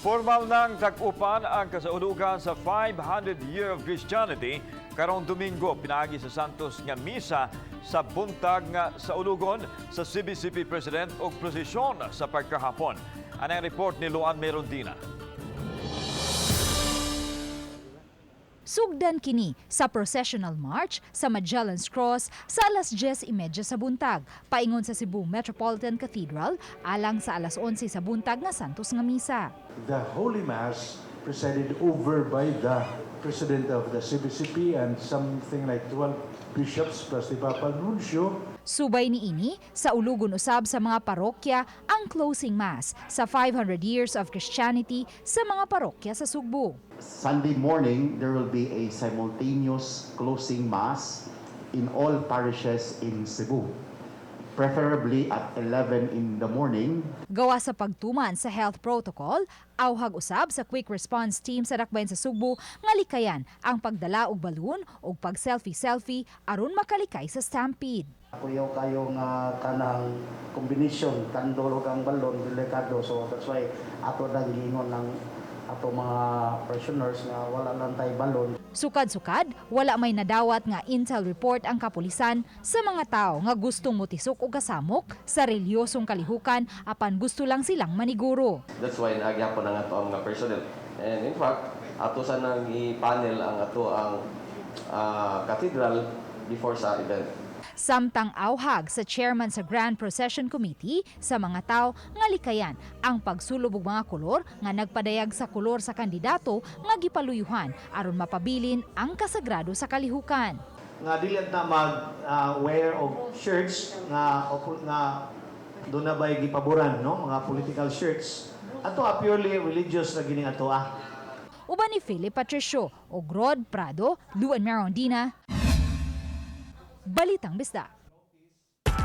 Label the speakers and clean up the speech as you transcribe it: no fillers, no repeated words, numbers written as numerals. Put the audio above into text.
Speaker 1: Formal nang tag-upan ang kasaulugan sa 500 Year of Christianity karong Domingo, pinaagi sa Santos nga Misa sa buntag nga saulugon sa CBCP President ug prosesyon sa pagkahapon. Anang report ni Luan Merondina.
Speaker 2: Sugdan kini sa processional march sa Magellan's Cross sa alas 10:30 sa buntag, paingon sa Cebu Metropolitan Cathedral alang sa alas 11 sa buntag nga Santos nga Misa.
Speaker 3: The Holy Mass presided over by the President of the CBCP and something like 12 bishops plus the Papal Nuncio.
Speaker 2: Subay niini, saulugon usab sa mga parokya ang closing mass sa 500 Years of Christianity sa mga parokya sa Sugbo.
Speaker 4: Sunday morning, there will be a simultaneous closing mass in all parishes in Cebu, preferably at 11 in the morning.
Speaker 2: Gawa sa pagtuman sa health protocol, awhag usab sa quick response team sa Dakbayan sa Sugbo nga likayan ang pagdala og balloon o pag-selfie-selfie aron makalikay sa stampede.
Speaker 5: Kuyaw kayo nga kanang combination candle ug ang balon, delikado, so that's why ato nang giingon ng ato mga parishioners nga wala lang tay balon.
Speaker 2: Sukad-sukad, wala may nadawat nga intel report ang kapulisan sa mga tao nga gustong mutisok og kasamok sa relihiyosong kalihukan apan gusto lang silang maniguro.
Speaker 6: That's why naagyapon ang ato ang mga personnel. And in fact, ato sa nang i-panel ang ato ang cathedral before sa event.
Speaker 2: Samtang awhag sa chairman sa Grand Procession Committee sa mga tao nga likayan ang pagsulob og mga kolor nga nagpadayag sa kolor sa kandidato nga gipaluyuhan aron mapabilin ang kasagrado sa kalihukan.
Speaker 7: Nga dili ta mag wear og shirts nga duna bay gipaboran, no, mga political shirts ato ah, purely religious na gini ato ah.
Speaker 2: Uban ni Philip Patricio ug Rod Prado, Luan Merondina, Balitang Bisdak.